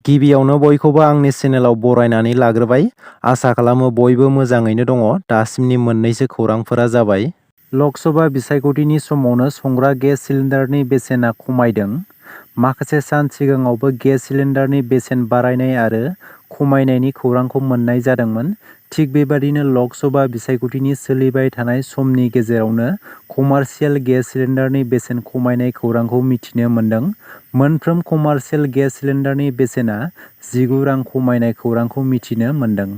गिबियावनो बयखौबो आंनि चेनेलाव बरायनानै लाग्रोबाय। आसा खालामो बयबो मोजाङैनो दङ। दासिमनि मोननैसो खौरांफोरा जाबाय। लकसभा बिसायख'थिनि समावनो संग्रा गेस सिलिन्डारनि बेसेना खमायदों। माखासे सान सिगाङावबो गेस सिलिन्डारनि बेसेन बारायनाय आरो खमायनायनि खौरांखौ मोन्नाय जादोंमोन। थिग बेबादिनो लकसभा बिसायख'थिनि सोलिबाय थानाय समनि गेजेरावनो कमार्शियेल गेस सिलिन्डारनि बेसेन खमायनाय खौरांखौ मिथिनो मोन्दों। मोनफ्रोम कमार्शियेल गेस सिलिन्डारनि बेसेना 19 रां खमायनाय खौरांखौ मिथिनो मोन्दों।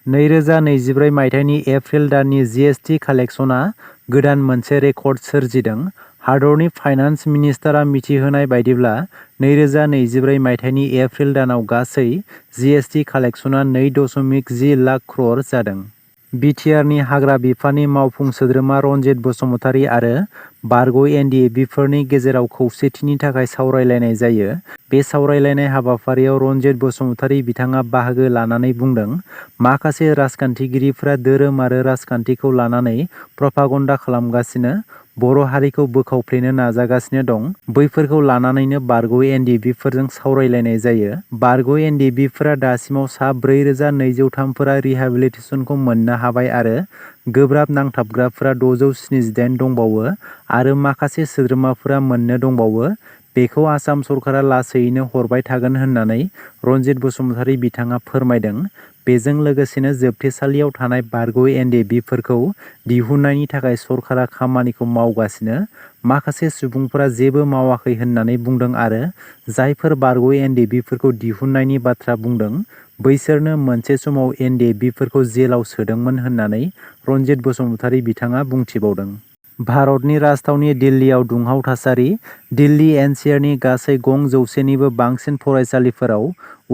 2024 मायथाइनि एप्रिल दाननि जीएसटी कालेक्सनआ गोदान मोनसे रेकर्ड सोरजिदों। हादरनि फाइनान्स मिनिस्टारआ मिथिहोनाय बायदिब्ला 2024 मायथाइनि एप्रिल दानाव गासै जीएसटी कालेक्सनआ 2.10 लाख क्रर जादों। बिटिआरनि हाग्रा बिफाननि मावफुं सोद्रोमा रनजित बसुमतारी आरो बारग' एनडिएफबिफोरनि गेजेराव खौसेथिनि थाखाय सावरायलायनाय जायो। बे सावरायलायनाय हाबाफारियाव रनजित बसुमतारी बिथाङा बाहागो लानानै बुंदों, माखासे राजखान्थिगिरिफोरा धोरोम आरो राजखान्थिखौ लानानै प्रपागन्डा खालामगासिनो, बर' हारिखौ बोखावफ्लेनो नाजागासिनो दं। बैफोरखौ लानानैनो बारग' एनडिएफबिफोरजों सावरायलायनाय जायो। बारग' एनडिएफबिफोरा दासिमाव सा 4203 फोरा रिहेबिलिटेसनखौ मोननो हाबाय आरो गोब्राब नांथाबग्राफोरा 678 दंबावो आरो माखासे सोद्रोमाफोरा मोननो दंबावो। बेखौ आसाम सरकारा लासैयैनो हरबाय थागोन होननानै रनजित बसुमतारी बिथाङा फोरमायदों। बेजों लोगोसेनो जोबथेसालियाव थानाय बारग' एनडिएफबिफोरखौ दिहुननायनि थाखाय सरकारा खामानिखौ मावगासिनो। माखासे सुबुंफोरा जेबो मावाखै होननानै बुंदों आरो जायफोर बारग' एनडिएफबिफोरखौ दिहुननायनि बाथ्रा बुंदों, बैसोरनो मोनसे समाव एनडिएफबिफोरखौ जेलाव सोदोंमोन होननानै रनजित बसुमतारी बिथाङा बुंथिबावदों। भारतनि राजथावनि दिल्लीआव दुंहाव थासारि। दिल्ली एनसिआरनि गासै 500निबो बांसिन फरायसालिफोराव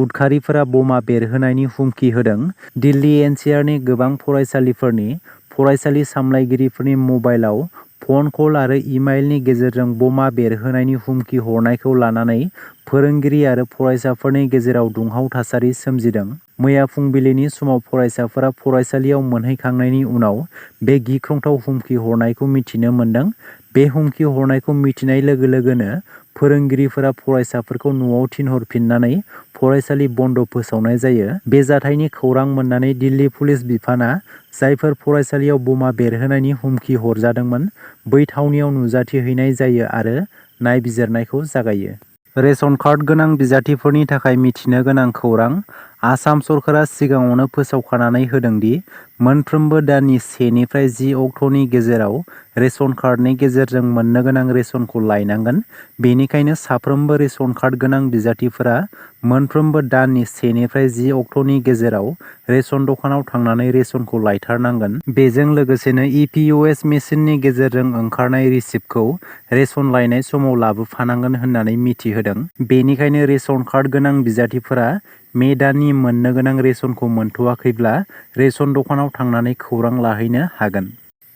उदखारिफोरा बमा बेरहोनायनि हुमखि होदों। दिल्ली एनसिआरनि गोबां फरायसालिफोरनि फरायसालि सामलायगिरिफोरनि मबाइलाव फन कल आरो इमेइलनि गेजेरजों बमा बेरहोनायनि हुमखि हरनायखौ लानानै फोरोंगिरि आरो फरायसाफोरनि गेजेराव दुंहाव थासारि सोमजिदों। मैया फुंबिलिनि समाव फरायसाफोरा फरायसालियाव मोनहैखांनायनि उनाव बे गिख्रंथाव हुमखि हरनायखौ मिथिनो मोन्दों। बे हुमखि हरनायखौ मिथिनाय लोगो लोगोनो फोरोंगिरिफोरा फरायसाफोरखौ न'आव थिनहरफिननानै फरायसालि बन्द' फोसावनाय जायो। बे जाथायनि खौरां मोननानै दिल्ली पुलिस बिफानआ जायफोर फरायसालियाव बमा बेरहोनायनि हुमखि हरजादोंमोन, बै थावनियाव नुजाथिहैनाय जायो आरो नायबिजिरनायखौ जागायो। रेशन कार्ड गोनां बिजाथिफोरनि थाखाय मिथिनो गोनां खौरां। आसाम सरकारा सिगाङावनो फोसावखानानै होदों दि मोनफ्रोमबो दाननि 1 निफ्राय 10 अक्ट'नि गेजेराव रेशन कार्डनि गेजेरजों मोननो गोनां रेशनखौ लायनांगोन। बेनिखायनो साफ्रोमबो रेशन कार्ड गोनां बिजाथिफोरा मोनफ्रोमबो दाननि 1 निफ्राय 10 अक्ट'नि गेजेराव रेशन दखानाव थांनानै रेशनखौ लायथारनांगोन। बेजों लोगोसेनो इपिअएस मेसिननि गेजेरजों ओंखारनाय रिसिप्टखौ रेशन लायनाय समाव लाबोफानांगोन होननानै मिथिहोदों। बेनिखायनो रेशन कार्ड गोनां बिजाथिफोरा मे दाननि मोननो गोनां रेशनखौ मोनथ'वाखैब्ला रेशन दखानाव थांनानै खौरां लाहैनो हागोन।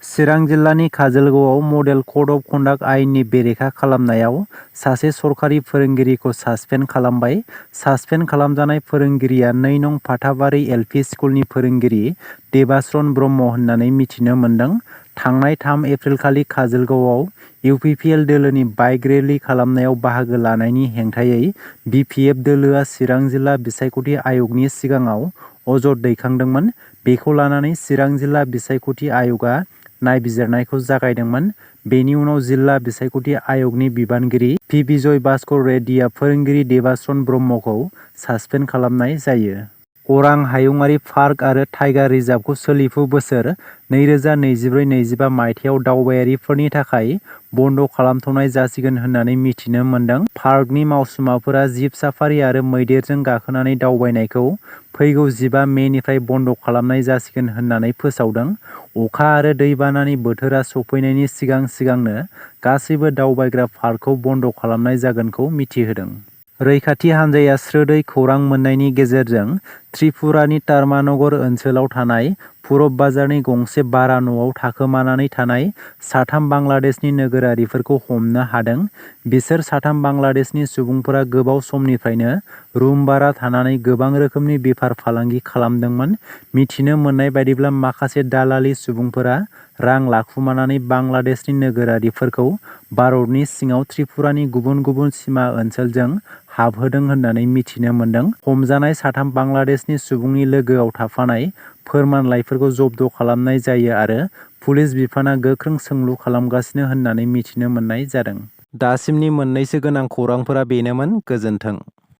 चिरां जिल्लानि काजोलगावआव मडेल कड अफ कन्डाक्ट आयेननि बेरेखा खालामनायाव सासे सरकारि फोरोंगिरिखौ सासपेन्ड खालामबाय। सासपेन्ड खालामजानाय फोरोंगिरिया 2 नं फाथाबारि एलपि स्कुलनि फोरोंगिरि देबास्रन ब्रह्म होननानै मिथिनो मोन्दों। थांनाय 3 एप्रिलखालि काजोलगावआव इउपिपिएल दोलोनि बाइक रेलि खालामनायाव बाहागो लानायनि हेंथायै बिपिएफ दोलोआ चिरां जिल्ला बिसायख'थि आय'गनि सिगाङाव अजद दैखांदोंमोन। बेखौ लानानै चिरां जिल्ला बिसायख'थि आय'गआ नायबिजिरनायखौ जागायदोंमोन। बेनि उनाव जिल्ला बिसायख'थि आय'गनि बिबानगिरि पि बिजय भास्कर रेड्डीआ फोरोंगिरि देबास्रन ब्रह्मखौ सासपेन्ड खालामनाय जायो। अरां हायुङारि पार्क आरो टाइगार रिजार्भखौ सोलिफु बोसोर 2024-25 मायथाइयाव दावबायारिफोरनि थाखाय बन्द' खालामथ'नाय जासिगोन होननानै मिथिनो मोन्दों। पार्कनि मावसुमाफोरा जिप साफारि आरो मैदेरजों गाखोनानै दावबायनायखौ फैगौ 15 मेनिफ्राय बन्द' खालामनाय जासिगोन होननानै फोसावदों। अखा आरो दैबानानि बोथोरा सफैनायनि सिगांनो गासैबो दावबायग्रा पार्कखौ बन्द' खालामनाय जागोनखौ मिथिहोदों। रैखाथि हान्जाया स्रोदै खौरां मोन्नायनि गेजेरजों त्रिपुरानि तारमानगर ओनसोलाव थानाय पुरब बाजारनि गंसे भारा न'आव थाखोमानानै थानाय 3 बांलादेशनि नोगोरारिफोरखौ हमनो हादों। बिसोर 3 बांलादेशनि सुबुंफोरा गोबाव समनिफ्रायनो रुम भारा थानानै गोबां रोखोमनि बेफार फालांगि खालामदोंमोन। मिथिनो मोननाय बायदिब्ला माखासे दालालि सुबुंफोरा रां लाखुमानानै बांलादेशनि नोगोरारिफोरखौ भारतनि सिङाव त्रिपुरानि गुबुन गुबुन सिमा ओनसोलजों हाबहोदों होननानै मिथिनो मोन्दों। हमजानाय 3 बांलादेशनि सुबुंनि लोगोआव थाफानाय फोरमानलाइफोरखौ जब्द खालामनाय जायो आरो पुलिस बिफाना गोख्रों सोंलु खालामगासिनो होननानै मिथिनो मोननाय जादों। दासिमनि मोननैसो गोनां खौरांफोरा बेनोमोन। गोजोन्थों।